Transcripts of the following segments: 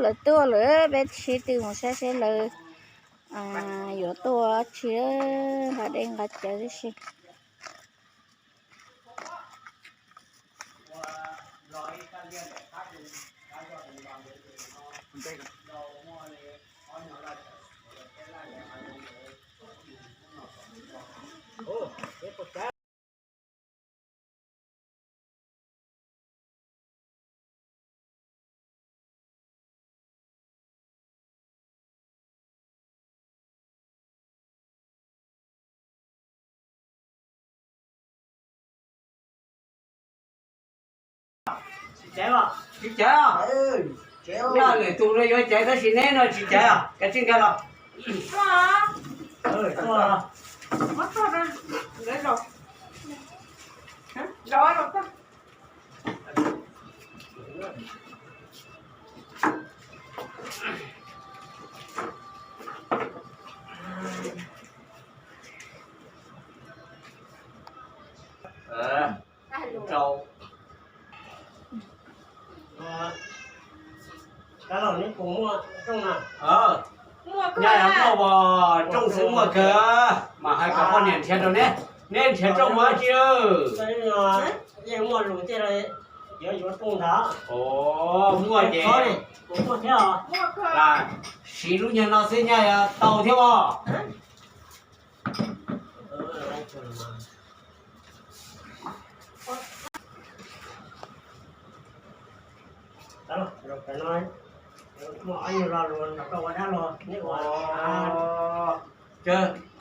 Lawv tuaj lawm, peb sib tw mus saib seb lawv yuav tuaj tsi, nqa dej nqa cawv tib si. Tsis caiv, tsis caiv. Nyob lwm tus no yuav caiv tab sis neb no tsis caiv, kav tsij nkag los. Rau. Tab los neb puas muaj rooj na? Nyaj yog muaj, rooj xwb muaj kawg, mas hais kom poj niam nrhiav rau neb, neb nrhiav rooj ua dab tsi? Yeej muaj lus tiag, yuav yuav rooj ntag. Muaj ces siv lub nyuag no xwb nyaj yog tau thiab os.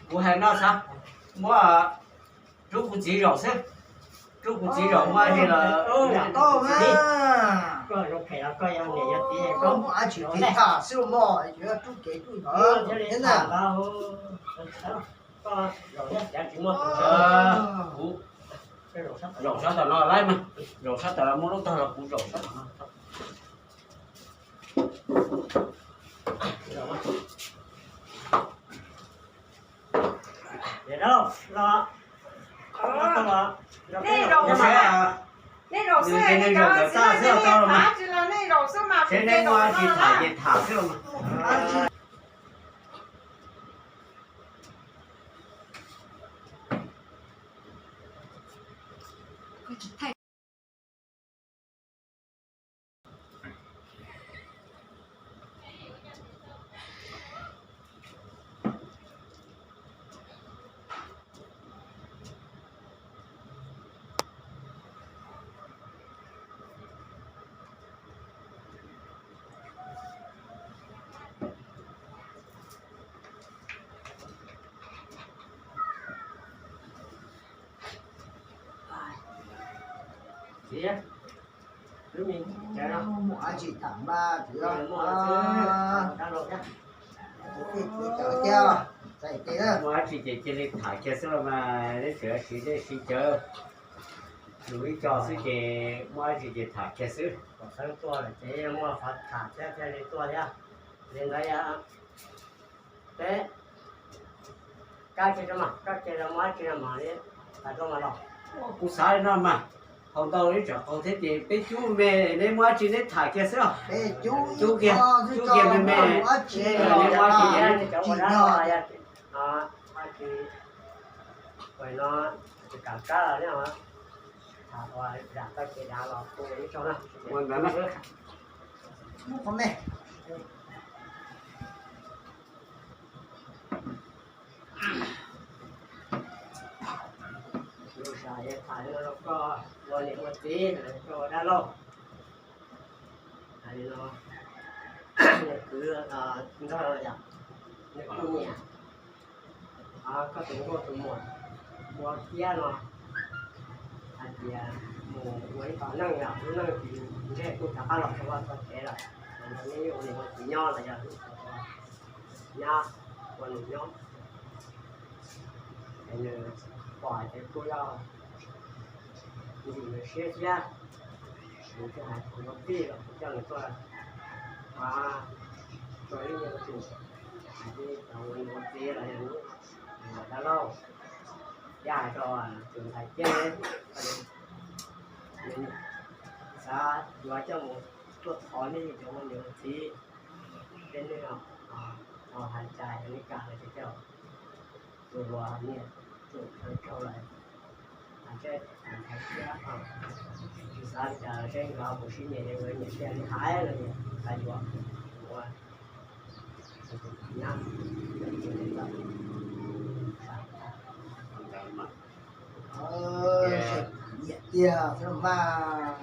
Kuv hais no xav, muab rub kuv txiv zaum xwb, rub kuv txiv zaum muaj li los. Koj zoo phem los koj yog niam yog txiv, koj muaj dab tsi tham xwb los mas, yuav rub kev rub ntawd thiab na. Kuv zaum sab tom no lawm mas, zaum sab tom no muaj lub tog los kuv zaum sab tom no. Nej zaum xwb, nej zaum xwb, nej zaum xwb mas, seb nej muaj dab tsi tham ces tham xwb los mas. Muaj dab tsi tham mas, muaj dab tsi ces cia li tham kiag xwb los mas, neb tseem siv dej siv cawv, lus ib co xwb ces muaj dab tsi ces tham kiag xwb. Pom Xeeb tuaj ces muaj qhov tham thiab thiaj li tuaj thiab. Li ntawd yog peb kab tsi rau mas, kab tsi rau mas li, tham rau mas los. Kuv xav li no mas, haus ntau ib tsam qaug thiab ces peb cub me, neb muaj dab tsi neb tham kiag xwb os. Cub kiag, cub kiag me me, neb muaj dab tsi. Cov ua dab los yog, ua dab tsi, ua no, kam kab los ne, tham ua zam tau ces dav los pub ib tsoog na. Ua ntawd na. Lus sam es tham li no rau koj ua niam ua txiv, koj ua dab laug. Hais li no, niam kwv nrog yom, niam kwv nyiam, koj tus nkauj tus muam ua kiab no, hais tias mus ua ib qho neej yom, lub neej tsis ntseg kuj rov qab los rau vaj txoj kev lawm, los nws yeej ua niam ua txiv nyob los yog nyab ua nus nyob. Es nws pom hais tias kuj yog ntxim nws siab thiab, nws thiaj hais kuv ua tij los kuv coj nws tuaj, a, tau ib nyuag tus hais tias ua niam ua txiv los yog dab laug, thiab hais rau tus ntxhais Ceeb, Xav yuav coj mus tuaj thov nej cov ua niam ua txiv, peb nej ho hais cas yog nej kam los ces coj tus hluas niam tus thawj rau lawm, seb hais thiab, tsis xav li cas seb nkawd puas sib nyiam, nkawd nyiam tiag li hais los xav yuav ua tus nyab. Nyiam tiag xwb mas,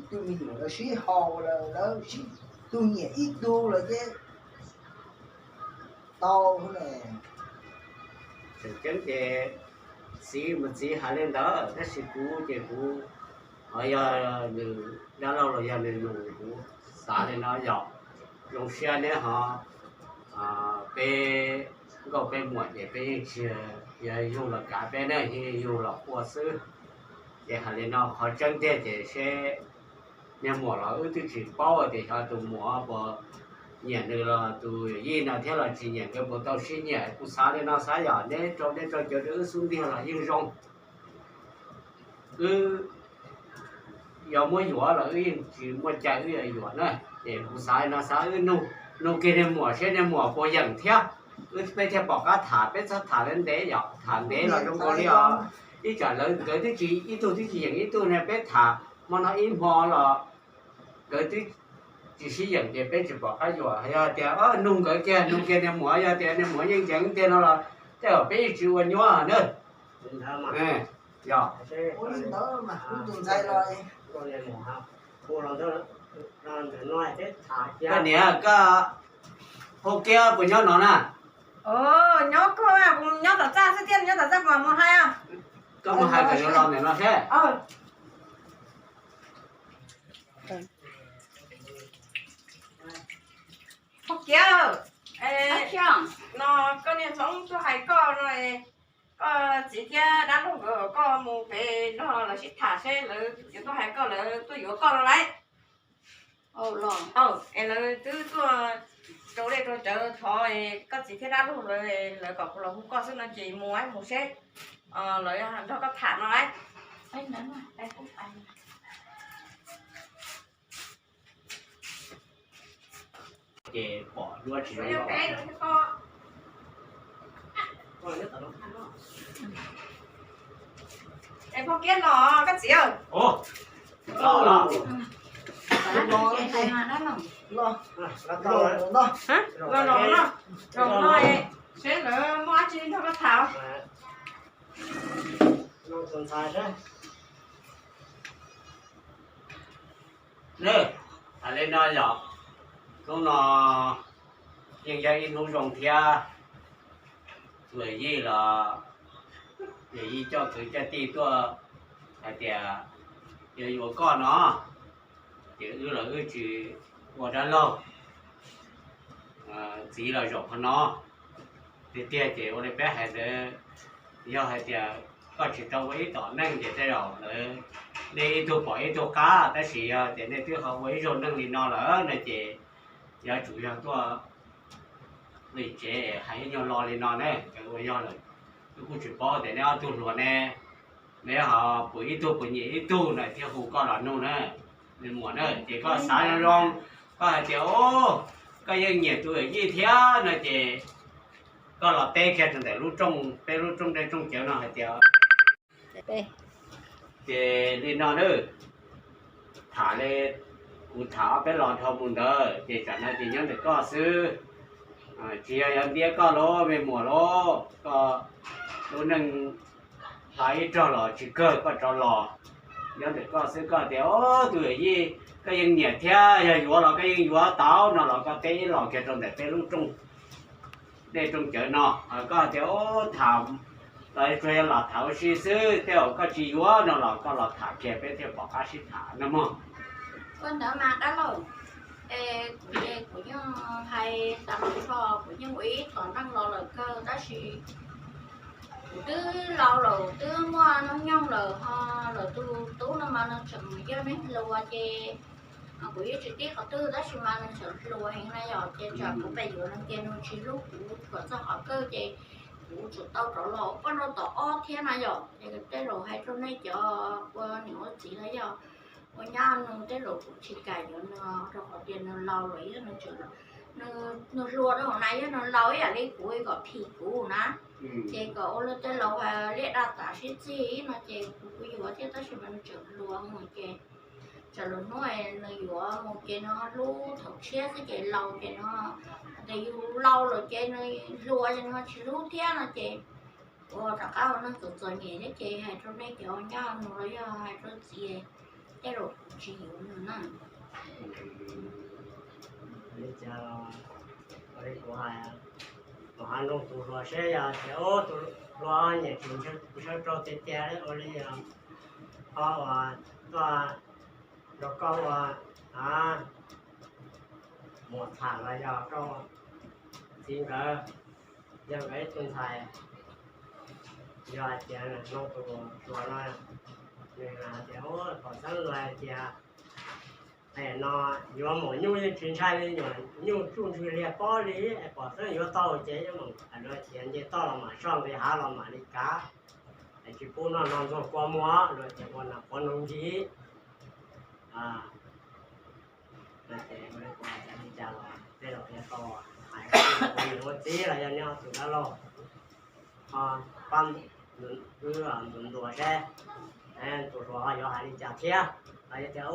twb me nyuam lawv sib haus lawm, lawv sib tug nyiam ib tug lawm ces tau ne. Tseem ceeb ces txiv mas txiv hais li ntawd, tab sis kuv ces kuv, ho yog nws dab laug los yog nws nus, kuv xav li no yog zoo siab neb ho, peb nkauj peb muam ces peb yeej tsis yog yug los kav peb ne, yeej yug los ua xwb. Ces hais li no qhov tseeb tiag ces seb niag muam los wb twb tsis paub tias xyov tus muam puas nyiam nws los tus yij no thiab los tsis nyiam nkawd puas tau sib nyiam. Kuv xav li no xav yog neb rau neb rau cawv rau wb xub ntiag los yeej zoo. Wb yog muab yuav los wb yeej tsis muaj cai wb yuav yuav na. Ces kuv xav li no xav wb nug, nug kiag niag muam seb niag muam puas yeem thiab, wb peb thiaj pom qab tham, peb txhob tham ntev yom, tham ntev los zoo nkaus li os. Ib tsam lawv nkawd twb tsis, ib tug twb tsis yeem ib tug ne, peb tham hmo no ib hmo los nkawd twb tsis sib yeem ces peb tsis pom qab yuav. Yog tias nug nkawd kiag, nug kiag niag muam, yog tias niag muam yeej yeem tiag no los tej zaum peb yeej tsis ua nyuaj na. Yog. Koj niam, koj Phauj Kiab puas nyob no na? Nyob, nyob tom txaj xwb thiab, nyob tom txaj kuv mam mus hais. Koj mus hais kom yuav los ntawm no thiab. Phauj Kiab, no koj niag Hmoob tuaj hais koj no, koj txiv thiab dab laug nkawd koj mus pem no los sib tham seb lawv yuav tuaj hais koj, lawv tuaj yuav koj no lauj. Es lawv twb tuaj rau dej rau cawv thov koj txiv thiab dab laug lawv, lawv kom kuv los hu koj xwb no ces mus mus seb lawv nrog koj tham no lauj. Ces pom duab tsis zoo. Es Phauj Kiab los koj txiv. Los los no, seb lawv muaj dab tsi nrog koj tham. Hais li no yog hnub no yeej yog ib hnub zoo thiab, yawm yij los, yawm yij coj kwv coj tij tuaj hais tias yuav yuav koj no, ces wb los wb tsis ua dab laug, txiv los zaum qhov no. Tiag tiag ces ua li peb hais ntawd, yog hais tias koj tsis tau ua ib tom neej ces tej zaum lawv, nej ib tug pom ib tug qab, tab sis yog tias nej twb ho ua ib zaug neej li no lawm no ces yuav tsum yog tuaj li tsev hais ib nyuag lo li no ne, ua yog lawm. Wb kuj tsis paub tias neb ob tug hluas ne, neb ho puas ib tug puas nyiam ib tug na thiaj hu koj los nug na. Nws muam na, ces koj xav zoo zoo, koj hais tias koj yeej nyiam tus yawm yij thiab no ces koj los teb kiag rau ntawm lub rooj, peb lub rooj dej rooj cawv no hais tias, ces li no na, tham li kuv tham ob peb los dhau mus ntawd ces tsam no ces nyob ntawm koj xwb. Tsis yog yuav ntiab koj lauj me muam lauj, koj lub neej hla ib rog los tsis kawg koj rov los. Nyob ntawm koj xwb, koj tias o tus yawm yij koj yeej nyiam thiab, yog yuav los koj yeej yuav tau no los koj teb ib los kiag rau ntawm peb lub rooj dej rooj cawv no, koj tias o tham los tsuas yog los tham ua si xwb, tej zaum koj tsis yuav no los koj los tham kiag peb thiaj pom qab sib tham no mog. Ua ntawd mas dab laug, es kuv ces kuv yeej hais tas los txog kuv yeej ua ib tom neej los lawm kawg tab sis kuv twb laus lawm twb muaj hnub nyoog lawm ho lawv tus tub no mas nws tseem yog neeg hluas ces kuv yeej tsis tib qhov twg tab sis mas nws tseem hluas heev na yom, ces tsam kuv pem yuav nws ces nws tsis hlub kuv, tshuav txog qhov kawg ces Kuv tsum tau rov los ua poj nrauj tom ob thiab na yom. Ces tej zaum hais rau nej cov ua niam ua txiv los yog ua nyab nws tej zaum kuv tsis kam yuav nws rau qhov tias nws laus lawm, yog nws tseem, nws hluas rau hauv na, yog nws laus ib yam li kuv kom phim kuv na. Ces kom ua luag tej laus hais liaj daj tas sib txig no ces kuv kuj yuav thiab, tab sis mas nws tseem hluas mus ces tsam lwm hnub nws yuav mus ces nws hlub thaum tshiab xwb, ces laus ces nws, hais tias yus laus lawm ces nws hluas ces nws tsis hlub thiab no ces ua rov qab ua neej txom txom nyem thiab. Ces hais rau nej cov nyab nws los yog hais rau txiv, tej zaum kuv tsis yuav nws na. Li cas los ua li kuv hais, kuv hais nug tus hluas seb yog tias tus hluas nyiam tsis ntshaw rau tiag tiag ua li ho uas tuaj nrog koj ua muam tham los yog koj txiv nkawd, yog nkawd ib tug ntxhais, yog hais tias nug tus hluas no, nws hais tias, pom xeeb hais tias no yuav maum nyuj yeej tsis ntshai li, nyuam nyuj tsuj ntswg liag pob li, pom xeeb yuav tau ces yuav maum, luag tias nce toj los mam soj, nqis hav los mam li kav, tsis pub noj no ntxuag kua muag, luag tias ua nas qhuav noog ncig. Ces ua li cas los tej zaum yuav tau hais ua niam ua txiv los yog nyob tus dab laug ho pab wb ntuas ntuas seb tus hluas ho yuav hais li cas thiab. Los yog tias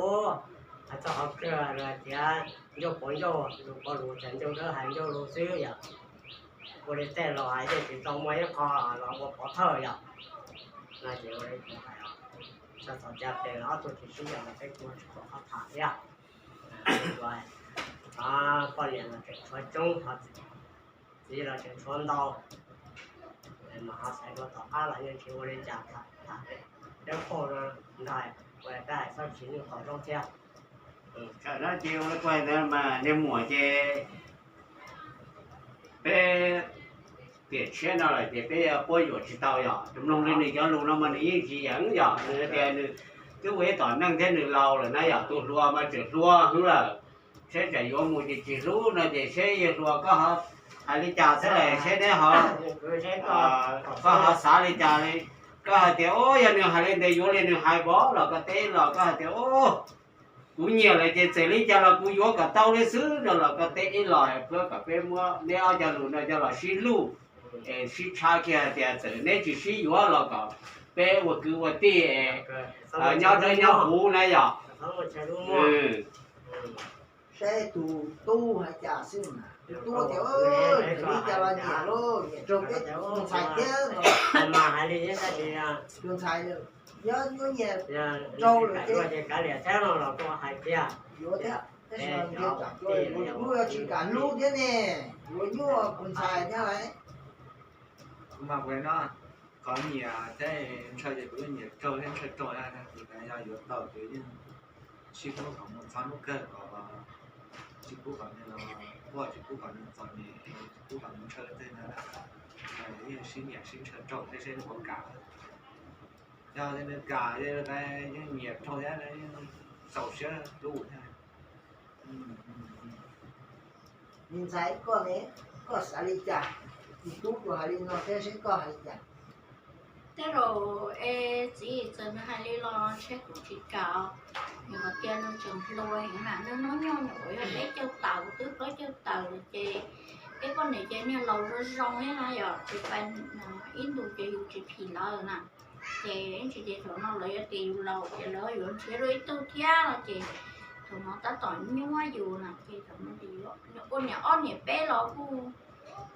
hais txog qhov kawg los tias ncauj pov ncauj, lus pov lus, cas ncauj dawb hais ncauj lus xwb yom. Ua li tej laus hais yeej tsis tau muaj ib qho los ua pov thawj yom. No ces ua li kuv hais, txog thaum caj pem los ob tug tsis sib yaum los peb kuj tsis pom qhov tham thiab. Poj niam los tseem tshuav coob, txiv los tseem tshuav ntau, mas ho xaiv dua tom qab los yeej tsis ua li cas, tham dawb paug no ntag, ua li peb hais txhob tsis nyuj tau zaub thiab. Txawm no ces ua li kuv hais ntawd mas niag muam ces peb tiam tshiab no lawm ces peb quab yuam tsis tau yom. Tus mloog li nws cov lus no mas nws yeej tsis yeem yom, nws tias nws twb ua ib tom neej thiab nws laus lawm na yom, tus hluas mas tseem hluas hwv lawm, seb tsam yuav mus ces tsis hlub no ces seb yawg hluas koj ho hais li cas xwb lawm, seb neb ho, koj ho xav li cas li. Koj hais tias o yog nws hais li ntawd yuav li nws hais pov los koj teb los koj hais tias o kuv nyiam lawm ces txawm li cas los kuv yuav kom tau li xwb no los koj teb ib los, pab kom peb muab neb ob cov lus no coj los sib luj es sib tshab kiag hais tias txawm neb tsis sib yuav los kom peb ua kwv ua tij es nyob dawb nyob huv na yom. Saib tus tub hais cas xwb mas tus tub tias li cas los nyiam lauj, nyiam raug peb tus ntxhais thiab no. Tus ntxhais nyob nyob nyiam raug lawm ces yuav thiab, tab sis nce tsam cua tus tub yuav tsis kam hlub thiab ne, yuav nyuaj tus ntxhais thiab lauj. Kuv mas kuv no qhov nyiam thiab ntshaw ces kuv yeej nyiam raug thiab ntshaw raug, kuv yog yuav tau ces yeej sib hlub kom mus txog hnub kawg, kom tsis pub kom nws los quaj, tsis pub kom nws txom nyem, tsis pub kom nws ntshaw tej no, yeej sib nyiam sib ntshaw raug thiab seb nws puas kam. Yog nws kam, yeej nyiam raug thiab, yeej txaus siab hlub thiab. Me ntxhais koj ne, koj xav li cas? Tus tub kuv hais li no thiab seb koj hais li cas? Tej zaum es txiv txawm nws hais li los ntshe kuv tsis kam, nws hais tias nws tseem hluas heev na, nws hnub nyoog nyuam qhuav yog peb caug tawm, twb plaub caug tawm lawm ces peb poj niam ces niag laus zoo zoo thiab na yom, ces pais ib ntus ces yus tsis phim lawv na. Ces ib ntsis ces thaum no lawv yuav tias yus laus ces lawv yuav nrhiav dua ib tug thiab no ces thaum no tab tom nyuaj yus na ces thaum no ces ua niam ob niam peb los kuj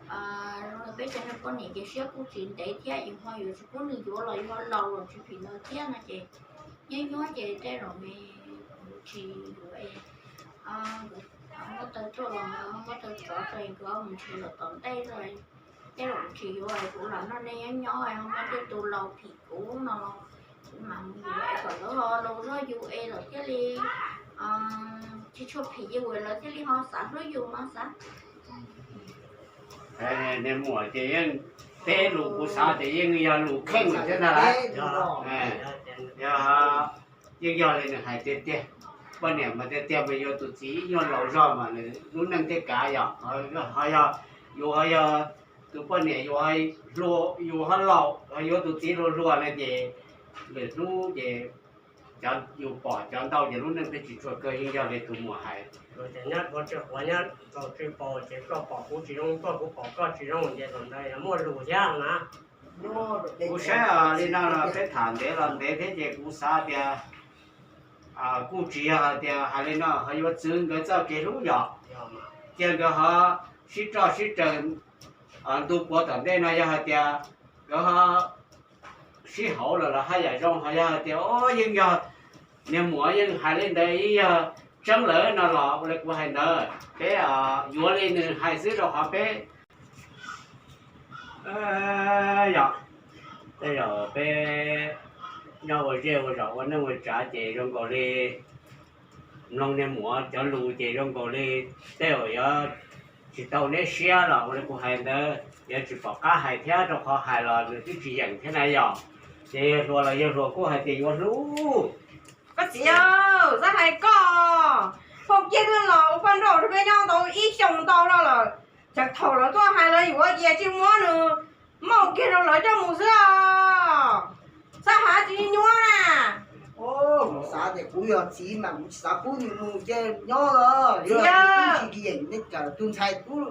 zoo li peb cov niag poj niam ces siab kuj tsis ntev thiab, yus ho yuav tsis pub nws yuav los yus ho laus los tsis phim lawv thiab no ces nyuaj nyuaj ces tej zaum me kuv tsis yuav es muab taw tuaj los muab taw tsov tso es kuv mus nrhiav lawm tom ntej, tej zaum tsis yuav es kuv los noj nej nyob nyob es ho muab tej tus laus phim kuv no los kuv mam mus yuav es kom lawv ho laus zog yus es lawv thiaj li tsis tshua phim yus es lawv thiaj li ho xav hlub yus no xav. Niag muam ces yeej teb lus kuv xav tias yeej yog lus kheej lawm thiab ntag lauj. Yog yeej yog li nws hais tiag tiag. Poj niam mas tiag tiag mas yuav tus txiv ib nyuag laus zog mas nws lub neej thiaj kav yom. Ho yog, yuav ho yog Tus poj niam yus, yus ho laus, yuav tus txiv hluas hluas no ces lwm hnub ces yus pom cov ntau ces lub neej peb tsis tshua kawg, yeej yog li tus muam hais. Ces nyob ua tsw quav nyob txaus tsw paus ces koj pom kuv tsis zoo, koj kuv pom koj tsis zoo ces thaum ntawd muaj lus thiab na. Kuv saib li no los peb tham ntev los ntev thiab ces kuv xav tias kuj tsis yog hais tias hais li no ho yuav txwv nkawd txoj kev hlub yom. Cia nkawd ho sib roj sib raws ntu puav tom ntej no yog hais tias nkawd ho sib hauv lawm los haj yam zoo, ho yog hais tias o yeej yog niag muam yeej hais li ntawd yeej yog tseeb lawm no los ua li kuv hais ntawd peb yuav li nws hais xwb rau qhov peb yog tej zaum peb nyob ua zej ua zos ua neej ua tsav ces zoo nkaus li mloog niag muam cov lus ces zoo nkaus li tej zaum yuav tsis tau neb siab los ua li kuv hais ntawd yuav tsis pom qab hais thiab rau qhov hais los nws twb tsis yeem thiab na yom. Ces yawg hluas los yawg hluas kuj hais tias yuav hlub. Koj txiv, xav hais koj, phauj Kiab twb los ua poj nrauj rau peb nyob tau ib xyoos ntau no lawm, txawm thaum lawv tuaj hais lawv yuav ces tsis muab nws, muab kiag rau lawv coj mus xwb os. Xav hais tsis nyuaj na. Kuv xav tias kuv yog txiv mas kuv tsis xav pub nws mus ces nyob los yog tsis yeem, tus ntxhais tub,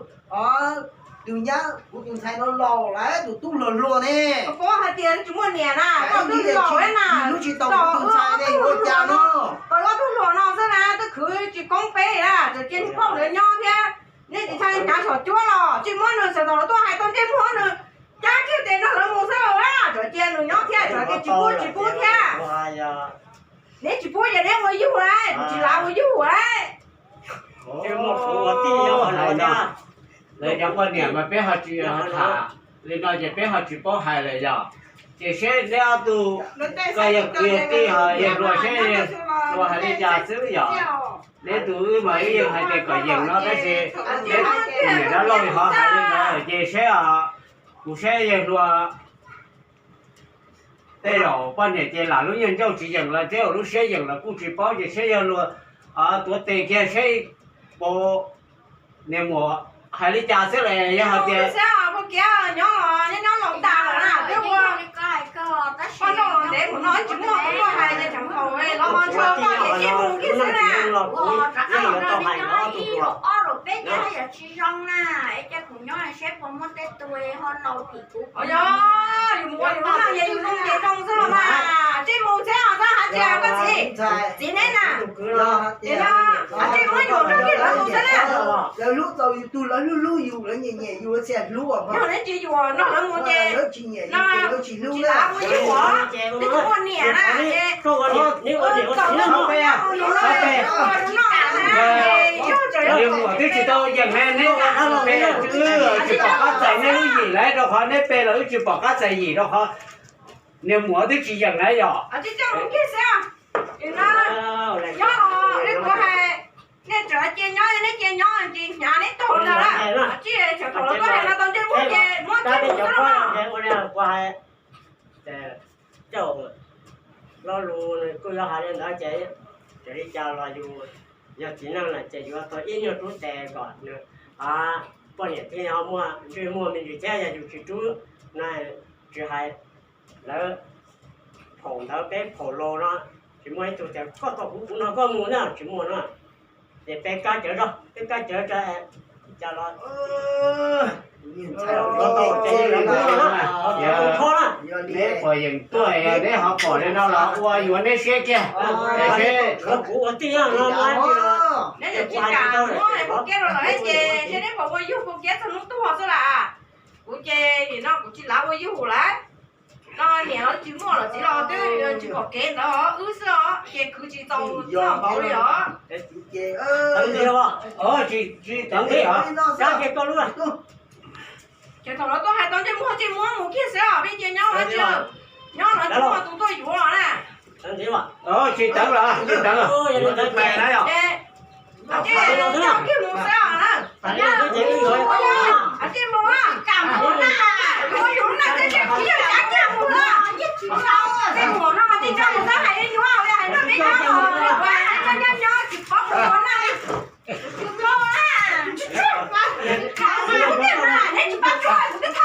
tus nyab, kuv tus ntxhais no laus lawm, tus tub hluas hluas ne. Koj hais tias tsis muaj niam na, koj twb laus na, lub tsis tau tus ntxhais ne, ua cas no. Koj ob tug hluas no xwb na twb khwv tsis koob peb na, txawm cia niag phauj ntawd nyob thiab. Neb tsis ntshai hnyav saum cuab los tsis muab nws, txawm thaum lawv tuaj hais tau ntsej muag nws, cab kiag tes nrog lawv mus xwb los, txawm cia nws nyob thiab, txawm tias tsis pub tsis pub thiab. Neb tsis pub ces neb ua yug lawm, tsis lav ua yug lawm. Lawv cov poj niam mas peb ho tsis tham li no ces peb ho tsis paub hais lawm yom. Ces seb neb ob tug, koj yog kwv yog tij ho yawg hluas seb hluas hais li cas xwb yom. Neb tus wb mas wb yeej hais tias kom yeem no tab sis neb tus niam dab laug ho hais li ntawd ces seb, kuv saib yawg hluas tej zaum poj niam ces lam lub nyuag ncauj tsis yeem los tej zaum lub siab yeem los kuj tsis paub ces seb yawg hluas tuav tes kiag seb puas niag muam hais li cas xwb los yog hais tias nyob los nyob nyob laus tas lawm na twb ua poj nrauj los ntev mus no tsis muaj tus tuaj hais ces tseem thaum los ho ntshaw koj ces sib mus kiag xwb na. Ob los peb ces haj yam tsis zoo na, es cia kuv nyob seb puas muaj tej tug ho laus phim kuv. Yog yus mus ua yus lub neej ces yus zoo ces zoo xwb los mas, tsis mus thiab os, xav hais tias koj txiv, txiv neb na, ces no, tsis mus yuav rau kiag lawv mus xwb na. Lawv hlub txaus yus tug, lawv hlub hlub yus, lawv nyiam nyiam yus, lawv tsis hlub. Yog neb tsis yuav nrog lawv mus ces lawv tsis nyiam yus, lawv tsis hlub na. Neb tsis muaj niam na ces Niag muam twb tsis tau yeem ne, neb peb tsis pom qab txais neb lub yim lawm rau qhov neb peb los wb tsis pom qab txais yim rau qhov niag muam twb tsis yeem na yom. Nej tseem cia nyob, neb cia nyob tsis hnyav neb taug ntag. Tsis thaum lawv tuaj hais no tau ntsej muag ces muab tsis mus xwb los. Coj lo lus kuj yuav hais li ntawd ces, txawm li cas los yus yog txiv neej lawm ces yuav tau ib nyuag rub tes kom nws poj niam thiaj ho muaj ntsej muag me ntsis thiab. Yog yus tsis rub na, tsis hais lawv phaum ntawd peb phaum laus no, tsis muaj ib tug tias koj tos kuv, kuv nrog koj mus na, tsis muaj na. Ces peb kab cawv zog, peb kab cawv tso, cas los Neb puas yeem tuaj, neb ho pom li no los ua yuav neb siab kiag. Kuv ua tij no, neb tsis kam muab Phaum Kiab rau lawv ces seb neb puas ua yug Phaum Kiab txog hnub tuag xwb las. Kuv ces nim no kuv tsis lav ua yug lawm. No niam los tsis muaj los txiv los twb tsis pom kev ntawd wb xwb os, ces khwv tsis txaus noj npaum li os. Ces thaum lawv tuaj hais tau ntsej muag ces muab mus kiag xwb os, peb cia nyob los tsis, nyob los tsis muaj tus tuaj yuav los na. Tsis tawv los, tsis tawv los. Ces coj kiag mus xwb os na. Ces mus, yuav yus na, ces yog cav kiag mus xwb. Tej muam no mas tsis tso mus xwb, hais li yuav li hais nrog peb nyob, nyob nyob tsis paub ua na. Neb tsis pab tsuag, kuv twb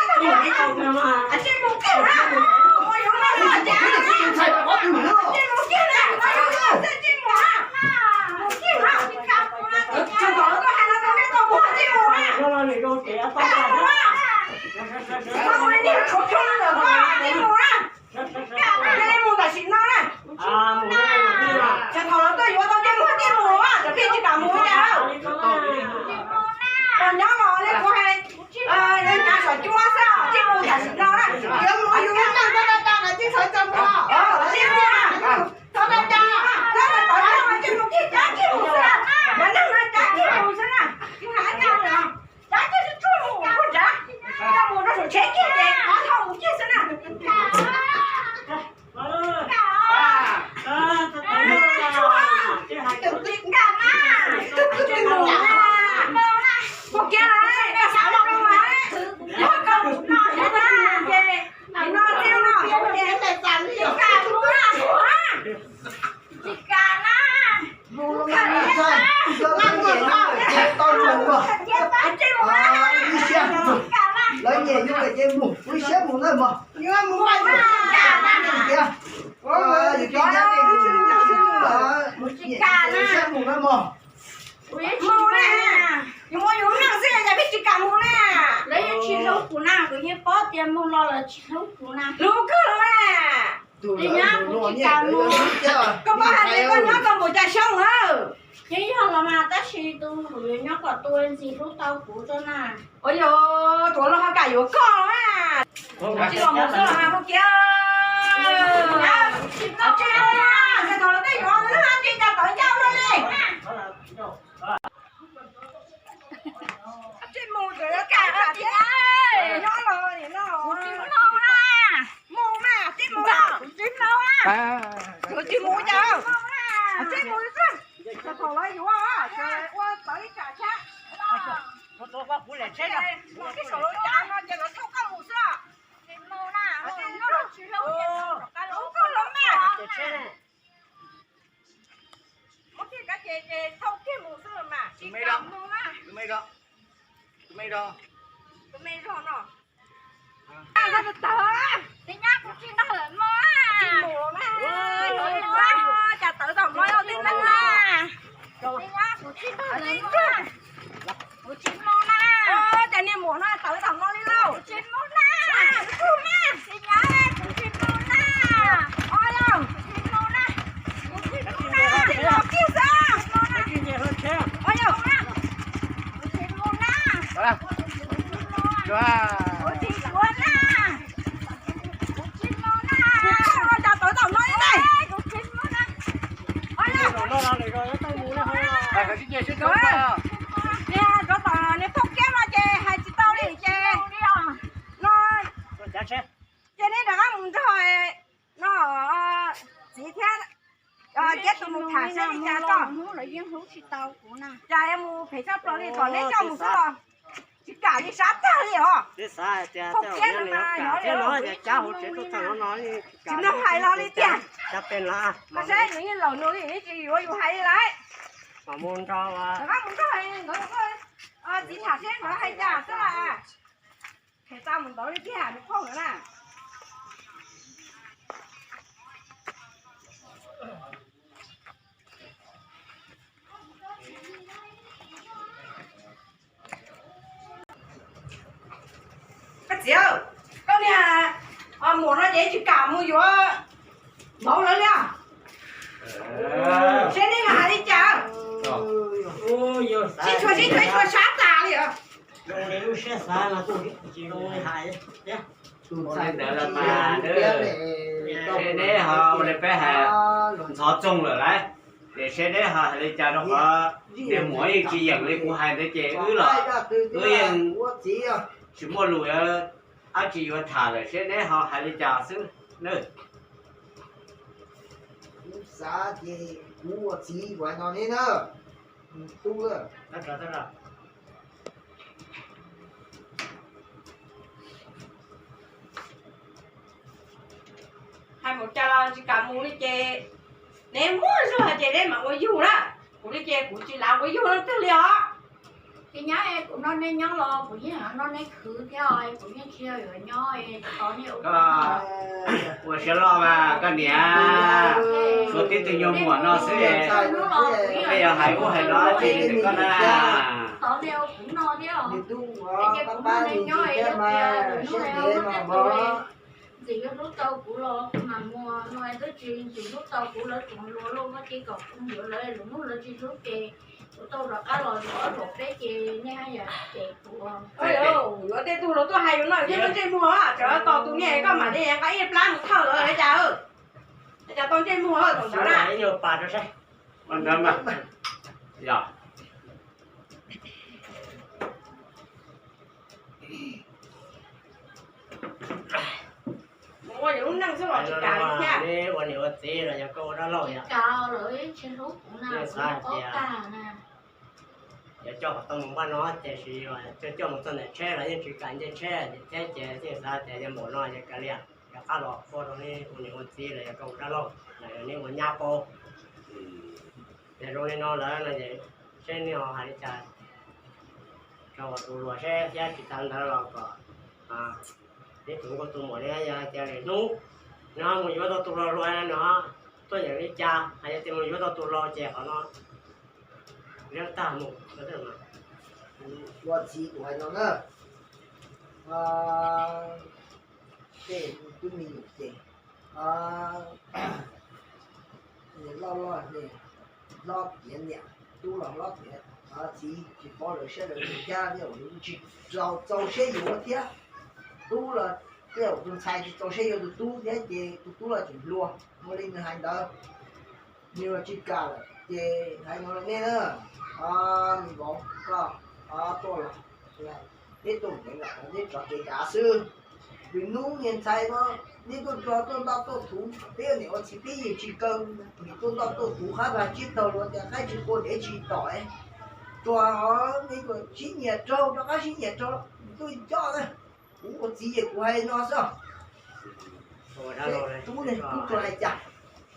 Lawv nyiam yus lawm ces mus, ua siab mus na mog. Yus mus tias, yus tsis nyiam ces mus, mus tsis kam na. Siab mus na mog. Mus na, yus muaj yus neej xwb, yus pheej tsis kam mus na. Lawv yeej tsis hlub kuv na, kuv yeej paub tias mus los lawv tsis hlub kuv na. Hlub kawg los na. Tus yog kuv tsis kam mus. Koj paub hais tias koj nyob tau npaum cas xyoo lawm? Yeej yog los mas, tab sis tus yuav nyob kom tus ntxim hlub tau kuv tso na. Ua yog tuav los ho kam yuav koj na. Tsis los mus xwb los mas Hmoob Kiab. Tsis los na, thaum los tej yuav lwm hnub tsis cas tawv ncauj luaj li. Tsis mus, tsis kam thiab. Nyob los no. Kuv tsis mus na. Mus mas, tsis mus. Kuv tsis mus na. Kuv tsis mus cas. Tsis mus xwb. Thaum los yuav, ua tawv ib tsam thiab. Tib saum lawv cav no ces lawv thauj koj mus xwb. Tsis mus na. Hlub koj los mas. Muab kiag kav ces, ces thauj kiag mus xwb los mas. Tsis kam mus na. Tus me zog, tus me zog no. Tsis nyob, kuv tsis nrog lawv mus. Tsis mus na. Cas tawv tau no yog tib neeg na. Tsis nyob, kuv tsis nrog lawv mus. Kuv tsis mus na. Cas niag muam no tawv tau no li lauj. Kuv tsis mus na. Tsis nyob, kuv tsis mus na. Kuv tsis mus na. Kuv tsis mus na. Los kiag xwb. Kuv tsis mus na. Kuv tsis mus na. Kuv tsis mus na. Kuv tsis mus na. Cas tawv tau no li lauj. Kuv tsis mus na. Niag rov tom niag phooj kiab no ces hais tsis tau li ces no ces neb rov qab mus nrog no txiv thiab kiab tus mus tham saib li cas tso. Hnub lawv yeej hlub tsis tau kuv na. Cas yuav mus phem tshaj plaws li, kom neb coj mus xwb los tsis kam li, sab tag li os. Phooj kiab no mas nyob li tsis mloog hais los li tiag. Koj saib nws yeej laus nus li, nws tsis yuav yus hais li lawm. Rov qab mus nrog nkawd txiv tham seb nkawd hais cas xwb las. Phem tau mus ntawd li tiag, nws phooj ntawd na. Koj txiv, koj niag muam no ces tsis kam mus yuav vauv lawv li os. Seb neb yuav hais li cas. Sib tshuam sib tshuam sib tshuam sab tas li os. Ua li ntawd los mas, seb neb ho ua li peb hais, ntxhov txoog lawm lauj. Ces seb neb ho hais li cas rau qhov niag muam yeej tsis yeem li kuv hais ntawd ces wb los wb yeej tsis muaj lus dab tsi yuav tham lawm, seb neb ho hais li cas xwb nawb. Kuv xav ces kuv ua txiv kuv hais no ne na, tub. Hais npaum cas los tsis kam mus li ces neb muaj zog hais tias neb mam ua yug na. Kuv li ces kuv tsis lav ua yug leej twg li os. Ces nyob kuv nrog neb nyob los kuv yeej nrog neb khwv thiab, kuv yeej tsis yog yuav nyob tos neb ua. Ua siab loj mas koj niam, tshuav tib tug nyuag muam no xwb, koj yuav hais ub hais no tsis li koj na. Tos neb ua kuv no thiab, ces kuv nrog neb nyob yog tias lwm hnub neb muaj tej tug ntxim yuav hlub tau kuv los kuv mam mus no, twb tsis ntxim hlub tau kuv, lawv tseem luag luaj, koj cia kom kuv mus yuav lawv, lwm hnub lawv tsis hlub ces kuv tau rov qab los yuav ob luam peb ces nej haj yam cem kuv. Yuav tej tug los tuaj hais yus no thiab ntsej muag, tseem tos tus niag koj mam li nqa ib plab mus thawj lawv li cas. Cas tau ntsej muag thaum ntawd na. Ua ntawd mas, yog. Ua niam ua txiv los yog koj ua dab laug yom. Tsis kam, lawv tsis hlub kuv na, kuv paub tag na. Yog coj kom tau mus npaj no, tiam sis coj coj mus txog ntawm tsheb los yeej tsis kam nce tsheb thiab, ces yeej xav tias yog npaum no ces kav liam, rov qab los ua rau nej ua niam ua txiv los yog koj ua dab laug los yog nej ua nyab paub. Yog zoo li no lawm no ces seb nej ho hais li cas rau tus hluas seb, thiab tsis tas ntawd los kom Neb tus nkauj tus muam ne, yog tias lwm hnub neb mus yuav tau tus laus hluas no, tuaj nyeem li cas, hos yog tias mus yuav tau tus laus ces qhov no neb tag mus. Ua txiv kuv hais no na, tej tub me nyuam ces loj loj ne, hlob tiav niam, tub los hlob tiav txiv, tsis paub lawv siab lawv ntsws thiab, tej zaum lawv tsis txaus siab yuav thiab. Tub los tej zaum tus ntxhais tsis txaus siab yuav tus tub thiab ces tus tub los tseem hluas, ua li nws hais ntawd, nws los tsis kam lawm ces hais no rau nej na, me vauv koj tuaj los, neb tuaj ntev lawm, neb tso kev dav xwb. Lwm hnub niag ntxhais no neb tuaj tso tuaj ntoj tuaj thuv, peb ua niam ua txiv peb yeej tsis kaw, nws tuaj ntoj tuaj thuv qab vaj tsib taug los tias qaib tsis qua dev tsis tom, tsuas neb sib nyiam raug rov qab sib nyiam raug tuaj coj na. Kuv ua txiv ces kuv hais no xwb. Tub ne, tub tsuas hais cas?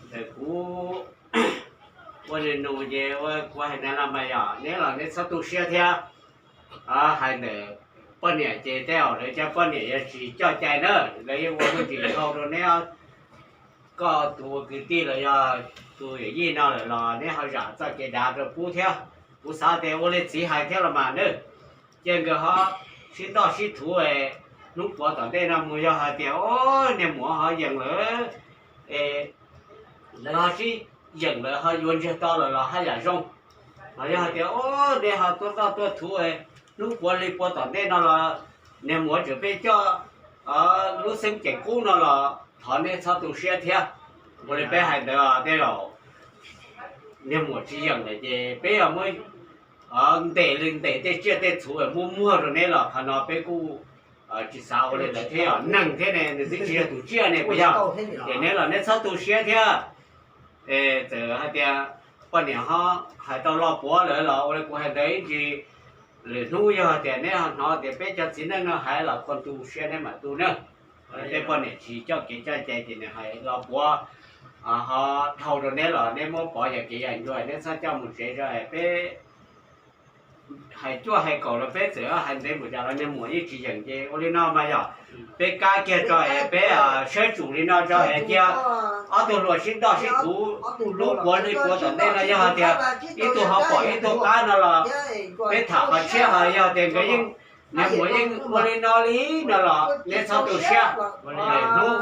Ntawm kuv ua nws nus ces ua kuv hais ntawd los mas yog neb los neb txhob tu siab thiab. Hais ntawm poj niam ces tej zaum lawv cov poj niam yog tsis coj cai na, lawv yeej ua lub tsis dhau rau neb. Koj tus ua kwv tij los yog tus yawm yij no lawm los neb ho zam txoj kev dav rau pub thiab. Kuv xav tias ua li txiv hais thiab los mas na, cia nkawd ho sib ntoj sib thuv, hnub puav tom ntej no mus yog hais tias o, niag muam ho yeem lawm, es lawv ho sib yeem lawm ho yuav ntsiag to lawm los haj yam zoo. Los yog hais tias o, nej ho tuaj ntoj tuaj thuv, hnub puav hli puav tom ntej no los niag muam tseem peb coj lub xeeb ceem qub no los thov neb txhob tu siab thiab. Ua li peb hais ntawd tej zaum niag muam tsis yeem lawm ces peb yog muab ntes li ntes tej tsiaj tej txhu muab muag rau neb los qhov no peb kuj tsis xav ua li ntawd thiab, yog neeg thiab ne, nws twb tsis yog tus tsiaj ne puas yog? Ces neb los neb txhob tu siab thiab. Es txawm hais tias poj niam ho hais tau lo puav lawm los ua li kuv hais ntawd ib ntsis, lwm hnub yog tias neb ho hnov tias peb cov txiv neej no hais los koj tu siab neb mam tu na. Tej poj niam tsis coj kev coj cai ces nws hais lo puav ho dhau rau neb los neb muab pov yam kev yam ncua neb txhob coj mus tsev tso. Peb hais cuaj hais kaum los peb txawm hais ntev npaum cas los niag muam yeej tsis yeem ces ua li no mas yog peb kab kiag tso es peb sawb tsum li no tso es cia ob tug hluas sib ntoj sib thuv, hnub puav hli puav tom ntej no yog hais tias ib tug ho pom ib tug qab no los peb tham qhov tshiab, ho yog tias nkawd yeej, niag muam yeej ua li no li no los neb txhob tu siab. Hnub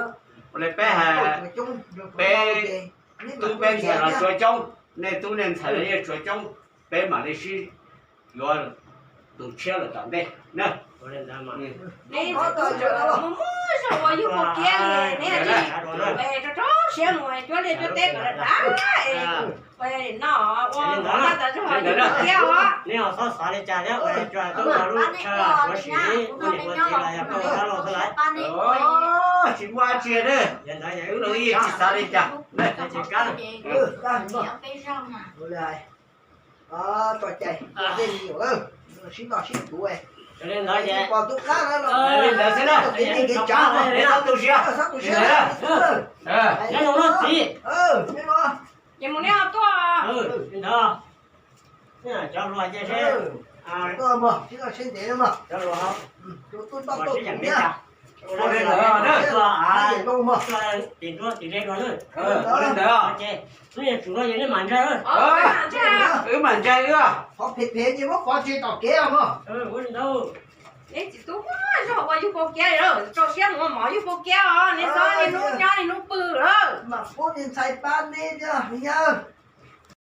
ua li peb hais, peb tub peb ntxhais los tsuav coob, nej tub nej ntxhais los yeej tsuav coob, peb mam li sib yuav tus tshiab lawm tom ntej na. Mus muab zog ua yug pua kiab li, neb rau rau siab mus cuab liaj cuab teb kom dav es no ua tas zog ua yug pua kiab os. Neb ho txhob xav li cas thiab, ua tsuas tuaj ua lub chaw suav sim ua niam ua txiv los yog tuaj ua dab laug xwb lawm. Tsis muaj dab tsi na, wb los yeej tsis xav li cas. Tsis kab. Tso cai, tej me nyuam sib noj sib tuv, pom tus qab no los li ntawd xwb na, kev neej kev tsav, txhob tu siab, txhob tu siab. Neb los txiv, neb los, ces mus neb ho tuaj. Li ntawd, cov hluas ces seb, tuaj mog, sib noj sib ntev mog, cov hluas tuaj noj tuaj tuv thiab. Ua li ntawd, tim nruab tim ze dua, ua li ntawd, wb tsum no ces neb mam ntsais, wb mam ntsais wb. Qhov phem phem ces muab pov tseg tom kev mog. Ua li ntawd. Neb txiv tub muab zog ua yug pua kiab li lawm, tso siab mus ua mov yug pua kiab os, neb txhob niaj hnub nyob niaj hnub pw lawm. Mam pub niag ntxhais pab neb thiab yawg.